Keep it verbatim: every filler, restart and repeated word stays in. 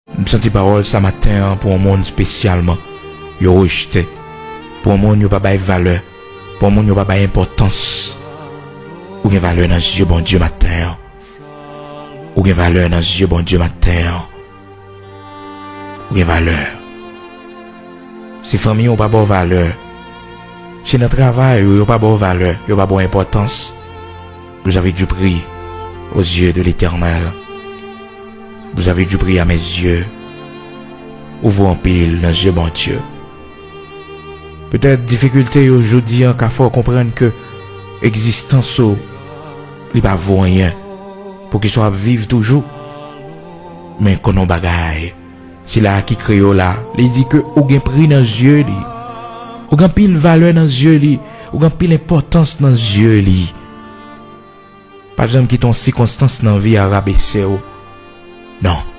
M santi pawòl sa maten an pou yon moun espesyalman yo rejte, pou yon moun yo pa bay valè, pou yon moun yo pa bay enpòtans. Ou gen valè nan zye Bondye maten an. Ou gen valè nan zye Bondye maten an. Ou gen valè. Si fanmi w pa ba w valè, si nan travay ou yo pa ba w valè, yo pa ba w enpòtans, vous avez du prix aux yeux de l'Éternel. Vous avez du prix à mes yeux. Ou vo anpil nan zye Bondye. Petèt difikilte yo jodi an ka fè w konprann ke egzistans ou li pa vo anyen. Poukisa w ap viv toujou? Men konnen yon bagay, sila ki kreye w la, li di ke ou gen pri nan zye li. Ou gen anpil valè nan zye li. Ou gen anpil enpòtans nan zye li. Pa janm kite yon sikonstans nan vi a rabese w. Non.